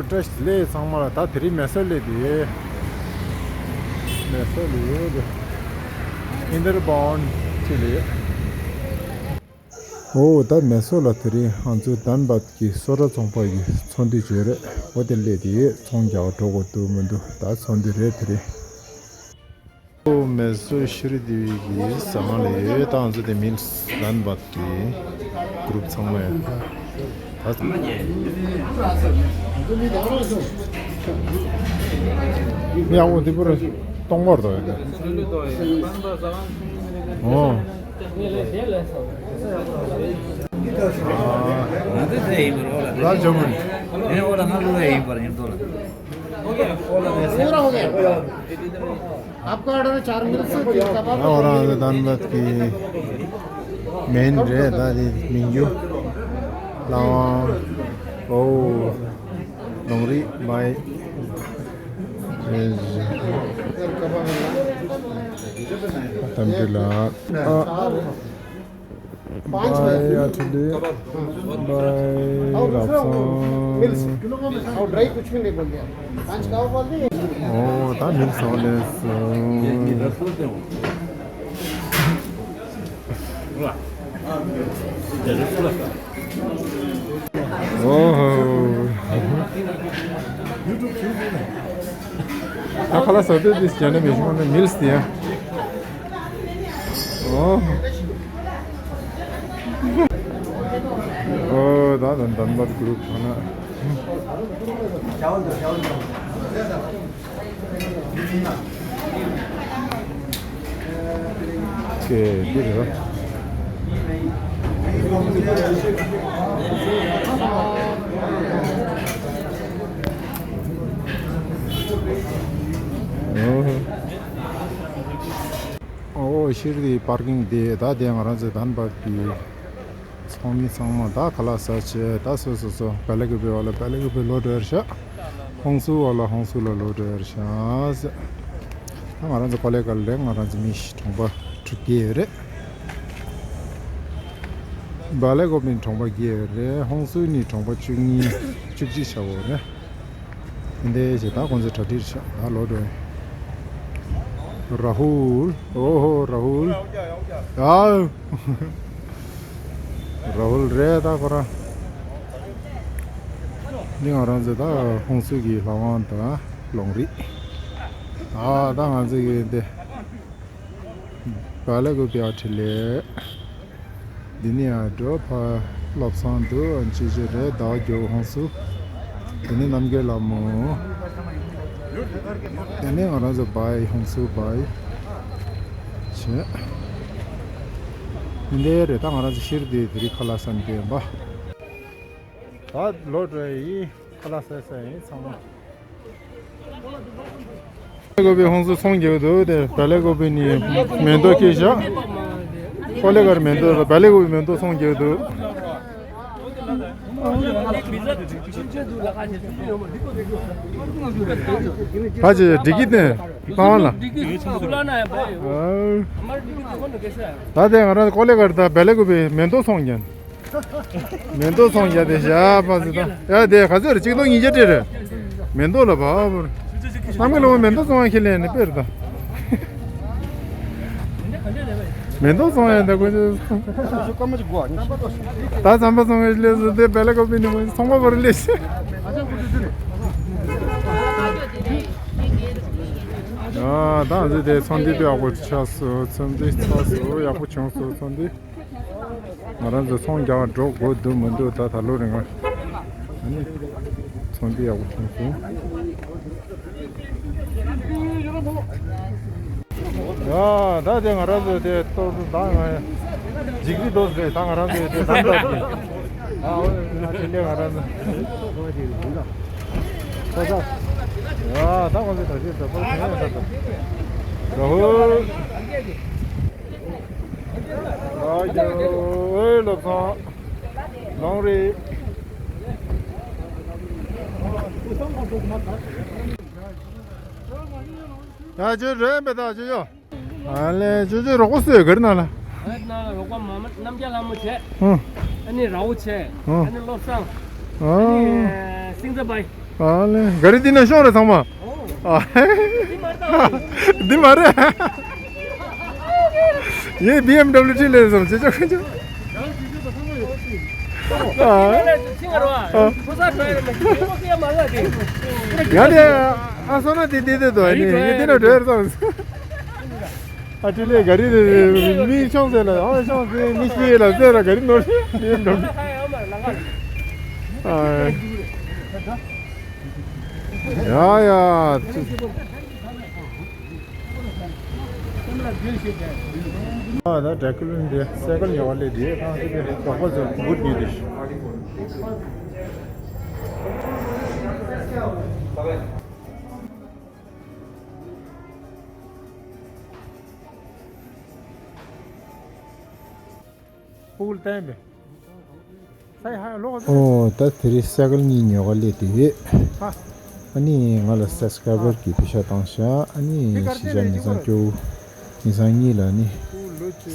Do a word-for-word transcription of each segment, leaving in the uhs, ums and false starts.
བཀྲ་ཤིས་བདེ་ལེགས་ཚང་མ་ལ། ད་དེ་རིང་མེ་སོར་སླེབས་དེ། མེ་སོར་ལ་ཡོད་དེ། ཨིན་དར་བྷོན་ཆེ་ལ་ཡོད། ཨོ་ད་མེ་སོར་ལ་དེ་རིང་ང་ཚོའི་དཱན་བཱད་ཀྱི་སོ་ཊ་ཚོང་པ་ཡི་ཚོགས་འདུ་བྱས་རེད། ཨོ་དེ་སླེབས་དེ་ཡོད། ཚོང་རྒྱག་འགྲོ་དགོས་འདུག་མི་འདུག་ད་ཚོགས་འདུ་རེད་དེ་རིང་། ཨོ་མེ་སོར་ཤྲི་དེ་བི་གི་ཟ་ཁང་ལ་ཡོད། ད་ང་ཚོ་དེ་མིལ་སི་དཱན་བཱད་ཀྱི་གུ་རུབ་ཚང་མ་ཡོད། ད་ཡག་པོ་དེ་པུར་སྟོང་པར་དོ་ཡོད། ཨོ། ང་ཚོ་ཚེ་ཡིན་པར་ཨོ་ལ། ལ་ཇོ་མོ། ཨེ་ཨོ་ལ་ང་ལུ་ཡིན་པར་ཡིན་དོ་ལ། आपका ऑर्डर है चार मिनट से, फिर कबाब। ཨོ་རང་ཚོ་དཱན་བཱད་ཀྱི་མེན་རེད། ད་དེ་མིང་རྒྱུ་ལ་ཝང་། ཨོ་ལོང་རི་བའི་དམ་དྲི་ལ། पाँच बाय अठली बाय और दूसरा वो मिल्स। और ड्राई कुछ भी नहीं बोल दिया। पाँच का बोल दिए। ཨོ་ད་མིལ་སི་ཨོ་ལེ་སི། ཨོ་ཧོ། ད་ཁ་ལག་ཟ་དུས་དེ་བྱས་ན་མི་ཤོང་ནས་མིལ་སི་དེ་ཡ། ཨོ། ཨོ་ད་ད་དཱན་བཱད་གུ་རུབ་ཐོག་ན། ཀེ་འདི་རེད། ཨོ། ཨོ་ཤིར་དི་པར་ཀིང་དེ། ད་དེ་ང་རང་ཚོའི་དཱན་བཱད་ཀྱི་ཚོགས་མི་ཚང་མ་ད་ཁ་ལག་ཟ་བྱས། ད་སོ་སོ་སོ་བལ་ལེ་གུ་པེ་བ་ལ་བལ་ལེ་གུ་པེ་ལོག་འགྲོ་ཡར་ཤག་ཧོང་སུ་བ་ལ་ཧོང་སུ་ལ་ལོག་འགྲོ་ཡར་ཤག་ད་ང་རང་ཚོ་ཀོ་ལེ་གལ་རེད། ང་རང་ཚོ་མི་གྲོང་པ་དྲུག་བརྒྱད་ཡོད་རེད། བལ་ལེ་གུ་པེ་ནི་གྲོང་པ་བརྒྱད་ཡོད་རེད། ཧོང་སུ་ནི་གྲོང་པ་བཅུ་གཉིས་བཅུ་གཅིག་ཆགས་ཡོད་རེད། འདི་འདྲ་ཞིག་ད་ཁོང་ཚོའི་གྲ་སྒྲིག་བྱས་ད་ལོག་འགྲོ་ཡིན། ར་ཧུལ། ཨོ་ཧོ་ར་ཧུལ། ཡ། ར་ཧུལ་རེད་ད་ཁོ་རང་། འདི་ང་རང་ཚོ་ད་ཧོང་སུ་གི་ལྷ་ཁང་དང་ལོང་རི། ཨ་ད་ང་ཚོ་གི་འདི་བལ་ལེ་གུ་པེ་ཨ་ཁྲི་ལེ། འདི་ནས་ཡར་འགྲོ་ཕར་བློ་བཟང་འདུག་ཅི་ཅི་རེད། ཟླ་བ་རྒྱལ་པོ་ཧོང་སུ། འདི་ནས་རྣམ་རྒྱལ་ལྷ་མོ། འདི་ནས་ང་རང་ཚོ་བའི་ཧོང་སུ་བའི་བྱས། འདི་འདྲ་རེད། ད་ང་རང་ཚོ་ཤིར་དི་དེ་རིང་ཁ་ལག་ཟ་འདོད་པ། ད་ལོག་འགྲོ་ཡི་ཁ་ལག་ཟ་ཟ་ཡིན་ཚང་མ། བལ་ལེ་གུ་པེ་ཧོང་སུ་ཚོང་རྒྱག་འདུག་དེ་བལ་ལེ་གུ་པེ་ནི་མེ་ཏོག་སྐྱེས་ཤག་ཀོ་ལེ་གར་མེ་ཏོག་བལ་ལེ་གུ་པེ་མེ་ཏོག་ཚོང་རྒྱག་འདུག་ཕ་ཆེ་འགྲིག་གི་དེ་གང་ལ། ད་དེ་ང་རང་ཀོ་ལེ་གར་ད་བལ་ལེ་གུ་པེ་མེ་ཏོག་ཚོང་རྒྱག་མེ་ཏོག་ཚོང་རྒྱག་དེ་བཞག་པ་ཟེར་ད། ཡ་དེ་ག་ཚོད་རེད། གཅིག་སྟོང་ཉིས་བརྒྱ་སྤྲད་རེད། མེ་ཏོག་ལ་བབ་རེད། གནམ་གྱི་ལོ་མེ་ཏོག་ཚོང་ཁྱེར་ལེན་ནི་དཔེར་ད། མེ་ཏོག་ཚོང་ཡ་ད་ཁོ་ཚོ། ད་ཚམ་པ་ཚོང་བའི་ལས་སུ་དེ་བལ་ལེ་གུ་པེ་ནི་ཚོང་པ་བར་ལས་ཤེ། ཡ་ད་འདི་དེ་ཚོང་འདི་དཔེ་ཡག་པོ་ཆགས་སོང་། ཚོང་འདི་ཚགས་སོང་། ཡག་པོ་བྱུང་སོང་ཚོང་འདི། ང་རང་ཚོ་ཚོང་རྒྱག་འགྲོ་དགོས་འདུག་མི་འདུག་ད་ད་ལོ་རིང་ང་ཨ་ནི་ཚོང་འདི་ཡག་པོ་བྱུང་སོང་། ཡ་ད་དེ་ང་རང་ཚོ་དེ་ཏོག་ཙམ་ད་ང་འཇིགས་རི་ཏོག་ཙམ་རེད། ད་ང་རང་ཚོ་དེ་ད་ད་དེ་ཨ་འོ་ང་དེ་འདྲས་ང་རང་ཚོ་ཡ་ད་ང་ཚོ་ད་དེ་ད་ཏོག་ཙམ་ཡ་ད་ད་ར་ཧུལ། ཨ་ཡོ་ཨེ་ལབ་སོང་། ལོང་རེད། ཡ་ཅོ་རེད་མེད་ད་ཅོ་ཡོ། ཨ་ལེ་ཅོ་ཅོ་རོགས་པ་སུ་ཡོད་གར་ན་ལ། ཨ་ན་རོགས་པ་མ་མ་རྣམ་རྒྱལ་ལྷ་མོ་བྱས། ཧུང་། ཨ་ནི་རའུ་བྱས། ཧུང་། ཨ་ནི་བློ་བཟང་། ཨ་ནི་ཨ་སིང་ཛ་བའི། ཨ་ལེ། ག་རི་འདི་ན་ཤོང་རེད་ཚང་མ། ཨ། འདི་མ་རེད། ཡེ་བི་ཨེམ་ཌབ་ལིའུ་ཁྲིད་ལེ་སོང་ཅེ་ཅོ་ཁ་ཅོ། ཨ། ཨ། ཡ་དེ་ཨ་སོ་ན་དེ་དེ་དེ་དོ་ཨ་ནི་ཡེ་དེ་ན་འགྲོ་ཡར་སོང་། ཨ་ཅི་ལེ་ག་རི་རེ་རེ་མི་ཤོང་ཟེར་ལ་ཨ་ཤོང་ཟེར་མི་ཤི་ལ་ཟེར་ལ་ག་རི་ནོར་ཨ། ཡ་ཡ། ཨ་ད་ཌ་ཀུ་ལུན་དེ་སའི་ཀལ་ཉོ་བ་ལས་དེ་ཁང་དེ་དེ་གྲོགས་པོ་ཚོ་འགུར་ཉོས་དེ། ཕུག་ལ་བསྟན་པས། ས་ཡི་ཧ་ལོག་ཨོ་ད་དེ་རིང་སའི་ཀལ་གཉིས་ཉོ་ག་སླེབས་བསྡད་ཡོད། ཨ་ནི་ང་ལ་སབ་སི་ཀ་རའི་བར་གྱིས་པེ་ཤ་བཏང་ཤག་ཨ་ནི་གཞིས་ཆགས་མི་ཚང་སྐྱོ་བོ་མི་ཚང་གཉིས་ལ་ནི་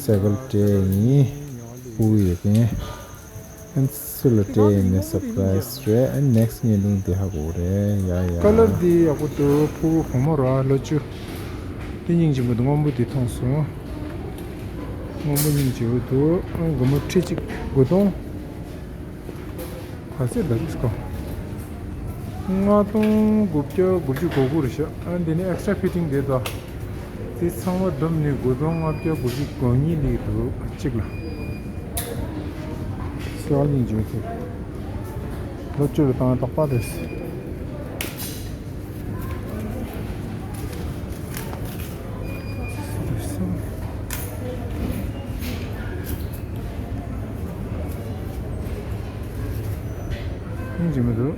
སའི་ཀལ་སྤྲད་ཡིན། ཕུག་ཡོད་མཁན། ཨན་སུ་ལ་སྤྲད་ཡིན་མེད་སར་པ་རའི་སི་རེད། ཨན་ནེག་སི་བརྙན་ཐུང་དེ་ཧ་གོ་རེད། ཡ་ཡ། ཀ་ལར་འདི་ཡག་པོ་འདུག་ཕུ་བོ་བུ་མོ་ར་ལོ་བཅུ། འདི་སྙིང་རྗེ་མོ་འདུག་སྔོན་པོ་འདི་མཐོང་སོང་། སྔོན་པོ་སྙིང་རྗེ་པོ་འདུག་ཨ་སྒོར་མོ་ཁྲི་གཅིག་དགུ་སྟོང་། ག་ཚོད་འདུག་ཁོ། ལྔ་སྟོང་དགུ་བརྒྱ་དགུ་བཅུ་གོ་དགུ་རེད་ཤག་ཨ་འདི་ནི་ཨེག་སི་ཊ་ར་ཕི་ཊིང་དེ་དང་། དེ་ཚང་མ་བསྡོམས་ནས་དགུ་སྟོང་ལྔ་བརྒྱ་དགུ་བཅུ་གོ་གཉིས་སླེབས་འདུག་གཅིག་ལ། སེ་བ་གཉིས་འཇོག་ཐུབ། ལོ་བཅུ་རུ་བཏང་ན་ཏག་ཏག་རེད། སྙིང་རྗེ་མི་འདུག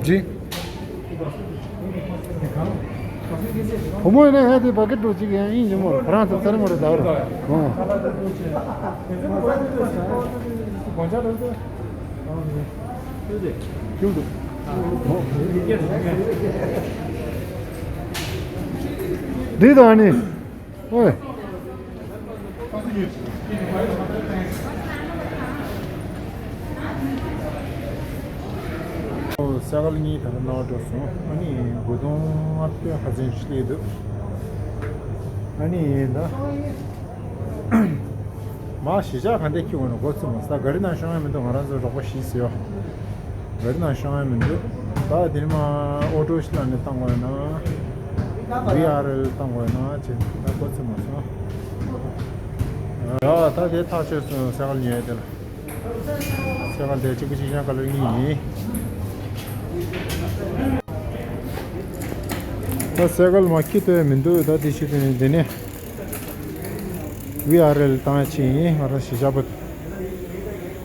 जी। བུ་མོ་ཡིན་ན་ཡང་དེ་བ་ཀི་འགྲོ་གཅིག་ཡང་ཡིན་ཉིན་མོར་ཁོ་རང་ཚོ་ཚར་མོ་རེད་ད་བར། ཨོ། ཁྱུག་འདུག་འདི་དང་ནི། ཨོ། སེ་གོལ་གཉིས་ད་ལྟ་ནང་འགྲོ་སོང་། ཨ་ནི་དགུ་སྟོང་ལྔ་བརྒྱ་ཁ་ཚན་ཞིག་སླེབས་འདུག་ཨ་ནི་ད་མ་གཞིས་ཆགས་ག་འདྲ་ཁྱི་འོང་ན་འགོ་ཚུགས་མ་ས་ག་རི་ནང་ཤོང་ཡ་མི་འདུག་ང་རང་ཚོ་རོགས་པ་ཞིག་ཟེར་ཡོད། ག་རི་ནང་ཤོང་ཡ་མི་འདུག་ད་དེ་ནི་མ་ཨོ་ཊོ་ཞིག་ལ་ནི་བཏང་དགོས་ན། ཝི་ཨར་ཨེལ་བཏང་དགོས་ན་ཅེས་ད་འགོ་ཚུགས་མ་སོང་། ཡ་ད་དེ་ཐག་ཆོད་སོང་སེ་གོལ་ཉོས་ཡ་དེ་ལ། སེ་གོལ་དེ་གཅིག་པུ་གཅིག་རྐྱང་ཀ་ལར་གཉིས་ཡིན། ད་སེ་གོལ་མ་ཁྱི་ལྟོས་མི་འདུག་ད་དེ་ཤི་དེ་ནི་དེ་ནས་ཝི་ཨར་ཨེལ་བཏང་ཡ་ཆེད་ཡིན། ང་རང་གཞིས་ཆགས་པ་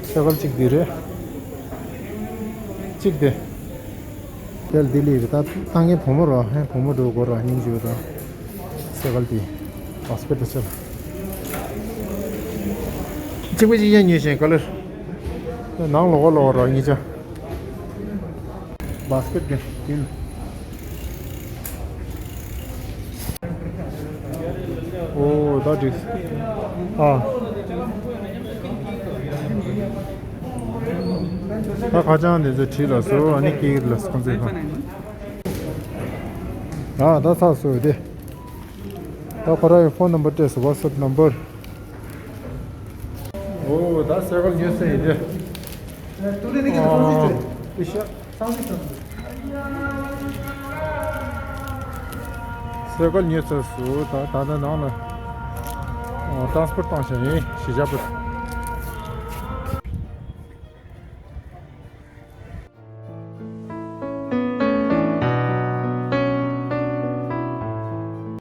སེ་གོལ་གཅིག་དེ་རེད། གཅིག་དེ། དེ་ལ་ལྡི་ལི་རེད། ད་ལྟ་མཁན་བུ་མོ་རོ། ཧེ་བུ་མོ་འགྲོ་དགོས་ར་སྙིང་རྗེ་བོ་དང་། སེ་གལ་དེ་བཱ་སི་ཀེ་ཊི་དེ་ཚོ་གཅིག་པ་གཅིག་རྐྱང་ཉོས་ཤིང་ཀ་ལར་ནང་ལོགས་ལོགས་ར་གཉིས་ཆ། བཱ་སི་ཀེ་ཊི་དེ་དེ་ལ། ཨོ་ད་འགྲིག་ཨ། ད་ཁ་བྱང་འདི་ཚོ་བྲིས་ལ་སོ། ཨ་ནི་སྐད་ལ་སོ་ཁོང་ཚོས་ཁ། ཨ་ད་ཚར་སོང་དེ། ད་ཁོ་རང་གི་ཕོན་ནམ་བར་སྤྲད་སོང་། ཝ་ཊི་སེབ་ནམ་བར། ཨོ་ད་སེ་གལ་ཉོས་ས་ཡིན་དེ། ཨ། སེ་ཀལ་ཉོས་ཚར་སོང་། ད་ད་ལྟ་ནང་ལ་ཨ་ཊན་སི་པོར་བཏང་བཞག་ཡིན། གཞིས་ཆགས་པར།